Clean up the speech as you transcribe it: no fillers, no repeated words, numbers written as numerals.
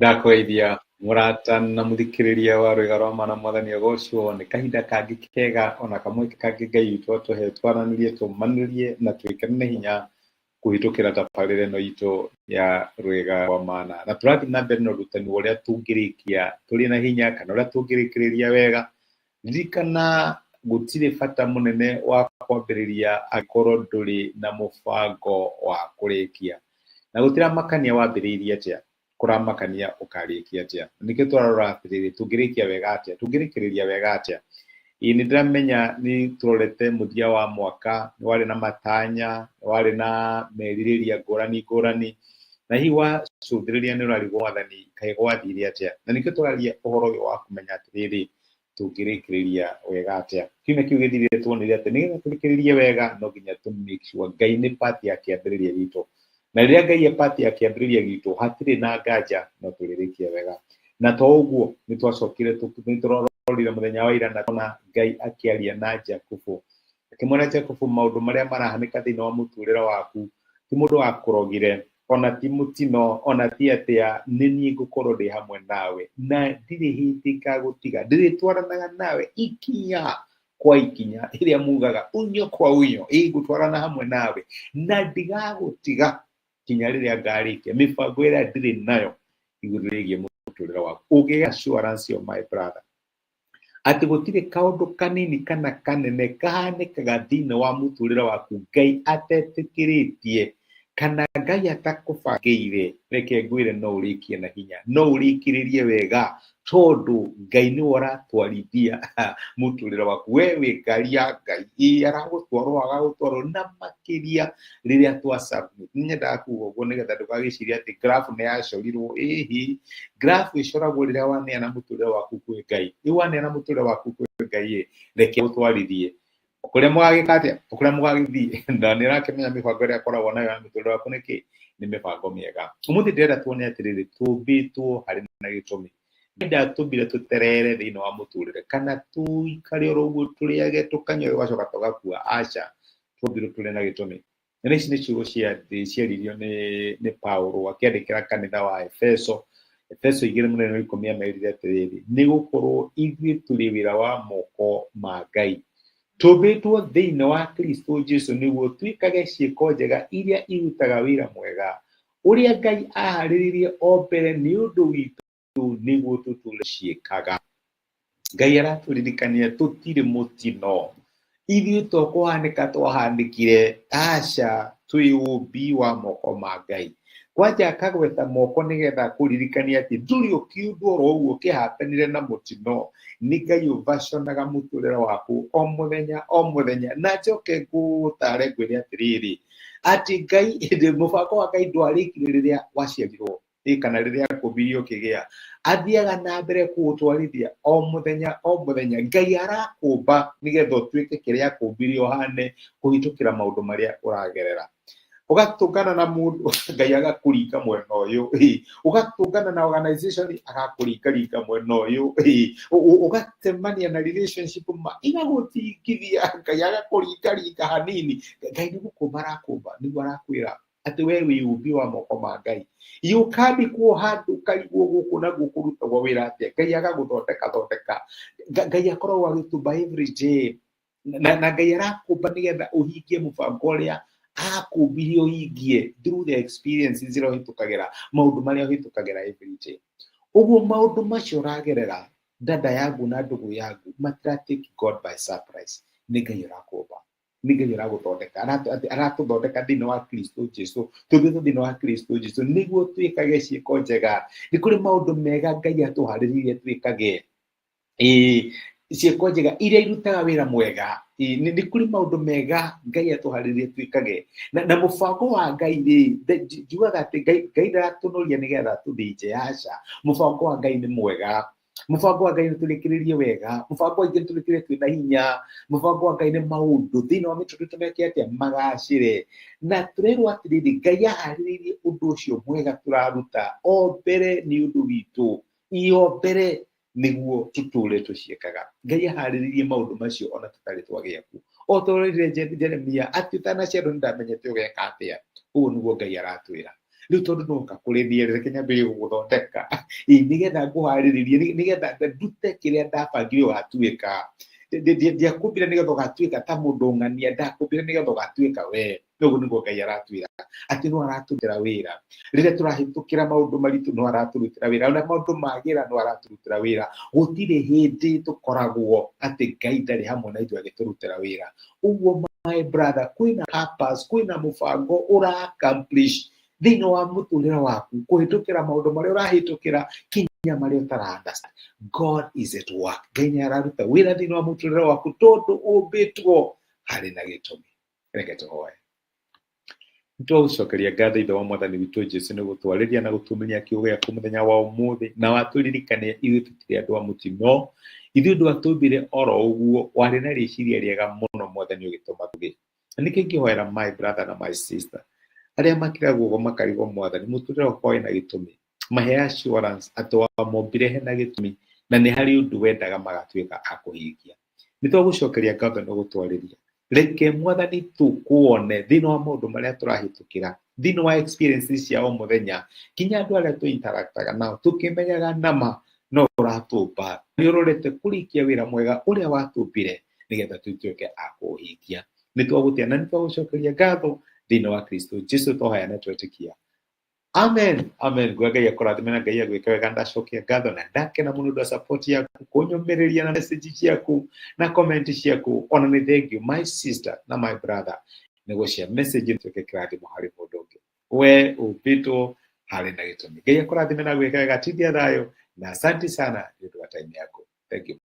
Ndakũgeithia mũrata na mũthikĩrĩria wa rwĩga rwa mana mwathani agocwo nĩ kahinda kangĩ kega ona kamweke kangĩ Ngai witũ atũhe twaranĩrie tũmanĩrie na twĩkĩrane hinya kũhĩtũkĩra tabarĩra ĩno itũ ya rwĩga rwa mana. Na tũrathiĩ na mbere na ũrutani wa ũrĩa tũngĩrĩkia tũrĩ na hinya kana ũrĩa tũngĩrĩkĩrĩria wega. Ririkana gũtirĩ bata mũnene wa kwambĩrĩria angĩkorwo ndũrĩ na mũbango wa kũrĩkia. Na gũtiramakania wambĩrĩirie atĩa, kũramakania ũkarĩkia atĩa. Nĩkĩo tũrarora atĩrĩrĩ, tũngĩrĩkia wega atĩa, tũngĩrĩkĩrĩria wega atĩa. Ĩĩ nĩ ndĩramenya nĩ tũrorete mũthia wa mwaka, nĩ warĩ na matanya, nĩ warĩ na merirĩria ngũrani ngũrani, na hihi wacũthĩrĩria nĩ ũrarigwo mwathani kaĩ gwathire atĩa. Na nĩkĩo tũraria ũhoro ũyũ wa kũmenya atĩrĩrĩ, tũngĩrĩkĩrĩria wega atĩa. Kiumia kĩu gĩthirire tuonire atĩ nĩgetha tũrĩkĩrĩrie wega no nginya tũ make sure Ngai nĩ part ya kĩambĩrĩria gitũ. Na rĩrĩa Ngai e part ya kĩambĩrĩria gitũ hatirĩ na nganja no tũrĩrĩkie wega. Na to ũguo nĩ twacokire nĩ tũrorire mũthenya wa ira na tuona Ngai akĩaria na Jakubu. Akĩmwĩra Jakubu maũndũ marĩa marahanĩka thĩinĩ wa mũtũrĩre waku ti mũndũ wakũrogire ona ti mũtino ona ti atĩa, nĩ niĩ ngũkorwo ndĩ hamwe nawe na ndirĩ hĩndĩ ngagũtiga, ndĩrĩtwaranaga nawe ikinya kwa ikinya, ĩrĩa mugaga unyo kwa unyo, ĩ ngũtwarana hamwe nawe na ndigagũtiga kinya rĩrĩa ngarĩkia mĩbango ĩrĩa ndĩrĩ nayo igũrũ rĩgiĩ mũtũrĩre waku. Ũngĩgĩa assurance ĩyo my brother, atĩ gũtirĩ kaũndũ kanini kana kanene kahanĩkaga thĩinĩ wa mũtũrĩre waku Ngai atetĩkĩrĩtie kana Ngai atakũbangĩire, reke ngwĩre no ũrĩkie na hinya, no ũrĩkĩrĩrie wega, tondũ Ngai nĩwe ũratwarithia mũtũrĩre waku. We wĩ ngari ya Ngai, ĩ aragũtwarwo agagũtwarwo na makĩria rĩrĩa twa submit. Nĩ nyendaga kuga ũguo nĩgetha ndũgagĩcirie atĩ graph nĩ yacorirwo, ĩhĩ, graph ĩcoragwo rĩrĩa waneana mũtũrĩre waku kwĩ Ngai. Rĩu waneana mũtũrĩre waku kwĩ Ngai ĩ, reke ũtwarithie kũrĩa mũgagĩka atĩa, kũrĩa mũgagĩthiĩ, na nĩ ũrakĩmenya mĩbango ĩrĩa akoragwo nayo ya mũtũrĩre waku nĩkĩ, nĩ mĩbango mĩega. Ũmũthĩ ndĩrenda tuone atĩrĩrĩ, tũmbĩtwo harĩ na gĩtũmi. Ngai ndatũmbire tũterere thĩinĩ wa mũtũrĩre kana tũikare oro ũguo tũrĩage tũkanyue tũgacoka tũgakua, aca, twombirwo tũrĩ na gĩtũmi. Na ici nĩ ciugo ciaririo nĩ Paulo akĩandĩkĩra kanitha wa Efeso, Efeso igĩrĩ mũnene wa ikũmi amerire atĩrĩrĩ, nĩ gũkorwo ithuĩ tũrĩ wĩra wa moko ma Ngai, tũmbĩtwo thĩinĩ wa Kristo Jesu nĩguo twĩkage ciĩko njega iria irutaga wĩra mwega, ũrĩa Ngai aharĩrĩirie o mbere nĩ ũndũ witũ nĩguo tũtũũre ciĩkaga. Ngai aratũririkania tũtirĩ mũtino, ithuĩ to kũhanĩka twahanĩkire, aca, twĩ ũmbi wa moko ma Ngai. Kwanja akagweta moko nĩgetha akũririkanie atĩ ndũrĩ ũkĩũndwo oro ũguo ũkĩhatanire na mũtino, nĩ Ngai ũvaconaga mũtũrĩre waku o mũthenya o mũthenya. Na njoke ngũtare ngwĩre atĩrĩrĩ, atĩ Ngai, mũbango wa Ngai ndwarĩkire rĩrĩa waciarirwo kana rĩrĩa akũmbirie ũkĩgĩa, athiaga na mbere kũũtwarithia o mũthenya o mũthenya. Ngai arakũmba nĩgetha ũtuĩke kĩrĩa akũmbire ũhane kũhĩtũkĩra maũndũ marĩa ũragerera. Ũgatũngana na mũndũ Ngai agakũringa mwena ũyũ, ũgatũngana na organization agakũringaringa mwena ũyũ, ũgatemania na relationship ma igagũthingithia Ngai agakũringaringa hanini. Ngai nĩ gũkũmba arakũmba, nĩguo arakwĩra atĩ we wĩ ũmbi wa moko ma Ngai. Ũkandĩkwo handũ ũkarigwo gũkũ na gũkũ ũrutagwo wĩra atĩa, Ngai agagũthondeka thondeka. Ngai akoragwo agĩtũmba every day, na Ngai arakũmba nĩgetha ũhingie mũbango ũrĩa akũmbire ũhingie through the experiences iria ũhĩtũkagĩra, maũndũ marĩa ũhĩtũkagĩra every day. Ũguo maũndũ macio ũragerera, dada yangu na ndugu yangu, matira take God by surprise. Nĩ Ngai ũrakũmba, nĩ Ngai ũragũthondeka, aratũthondeka thĩinĩ wa Kristo Jesu, tũmbĩtwo thĩinĩ wa Kristo Jesu nĩguo twĩkage ciĩko njega. Nĩ kũrĩ maũndũ mega Ngai atũharĩrĩirie twĩkage, ĩĩ, ciĩko njega iria irutaga wĩra mwega. Nĩ kũrĩ maũndũ mega Ngai atũharĩrĩirie twĩkage, na mũbango wa Ngai rĩ, njugaga atĩ Ngai ndaratũnoria nĩgetha tũthĩnje, aca. Mũbango wa Ngai nĩ mwega, mũbango wa Ngai nĩ tũrĩkĩrĩrie wega, mũbango wa Ngai nĩ tũrĩkĩrĩrie twĩna hinya, mũbango wa Ngai nĩ maũndũ thĩinĩ wa mĩtũrĩre itũ meke atĩa, magacĩre. Na tũrerwo atĩrĩrĩ, Ngai aharĩrĩirie ũndũ ũcio mwega tũraruta o mbere nĩ ũndũ witũ, o mbere nĩguo tũtũre tũciĩkaga. Ngai aharĩrĩirie maũndũ macio ona tũtarĩ twagĩa kuo. O ta ũrĩa oigire Jeremia atĩ ũtanaciarwo nĩ ndamenyete ũgeka atĩa. Ũguo nĩguo Ngai aratwĩra. Rĩu tondũ nĩwoka kũrĩ niĩ reke nyambĩrĩrie gũgũthondeka, ĩ nĩgetha ngũharĩrĩrie, nĩgetha ndute kĩrĩa ndabangire ũgatuĩka. Ndiakũmbire nĩgetha ũgatuĩka ta mũndũ ng'ania, ndakũmbire nĩgetha ũgatuĩka we. Ũguo nĩguo Ngai aratwĩra atĩ no aratũrutĩra wĩra rĩrĩa tũrahĩtũkĩra maũndũ maritũ, no aratũrutĩra wĩra ona maũndũ magĩra, no aratũrutĩra wĩra. Gũtirĩ hĩndĩ tũkoragwo atĩ Ngai ndarĩ hamwe na ithuĩ agĩtũrutĩra wĩra. Ũguo my brother, kwĩna purpose, kwĩna mũbango ũra accomplish thĩinĩ wa mũtũrĩre waku kũhĩtũkĩra maũndũ marĩa ũrahĩtũkĩra kinya marĩa ũtara understand. God is at work. Ngai nĩ araruta wĩra thĩinĩ wa mũtũrĩre waku tondũ ũmbĩtwo harĩ na gĩtũmi. Reke tũhoe. Nĩtwagũcokeria ngatho Ithe wa Mwathani witũ Jesu nĩ gũtwarĩria na gũtũmĩria kiugo gĩaku mũthenya wa ũmũthĩ, na watũririkania ithuĩ tũtirĩ andũ a mũtino, ithuĩ ndwatũmbire oro ũguo, warĩ na rĩciria rĩega mũno Mwathani ũgĩtũma tũgĩ. Na nĩkĩo ingĩhoera my brother na my sister arĩa makĩragwo ũguo makarigwo Mwathani mũtũrĩre wakwa wĩna gĩtũmi, mahe assurance atĩ wamombire hena gĩtũmi na nĩ harĩ ũndũ wendaga magatuĩka a kũhingia. Nĩ twagũcokeria ngatho nĩ gũtwarĩria. Reke Mwathani tũkuone thĩinĩ wa maũndũ marĩa tũrahĩtũkĩra, thĩinĩ wa experiences cia o mũthenya, nginya andũ arĩa tũ interactaga nao, tũkĩmenyaga nama no ũratũmba, nĩ ũrorete kũrĩkia wĩra mwega ũrĩa watũmbire nĩgetha tũtuĩke a kũũhingia. Nĩ twagũtĩa na nĩ twagũcokeria ngatho thĩinĩ wa Kristo Jesu twahoya na twetĩkia. Amen. Amen. Ngwa Ngai akũrathime na Ngai agwĩke wega. Ndacokia ngatho na ndakena mũno ũndũ wa support yaku, kũnyũmĩrĩria na message ciaku na comment ciaku. Ona nĩ thank you my sister na my brother nĩguo cia message ĩtuĩke kĩrathimo harĩ mũndũ ũngĩ. We ũmbĩtwo harĩ na gĩtũmi. Ngai akũrathime na agwĩke wega. Tindia thayũ na asante sana nĩ ũndũ wa time yaku. Thank you.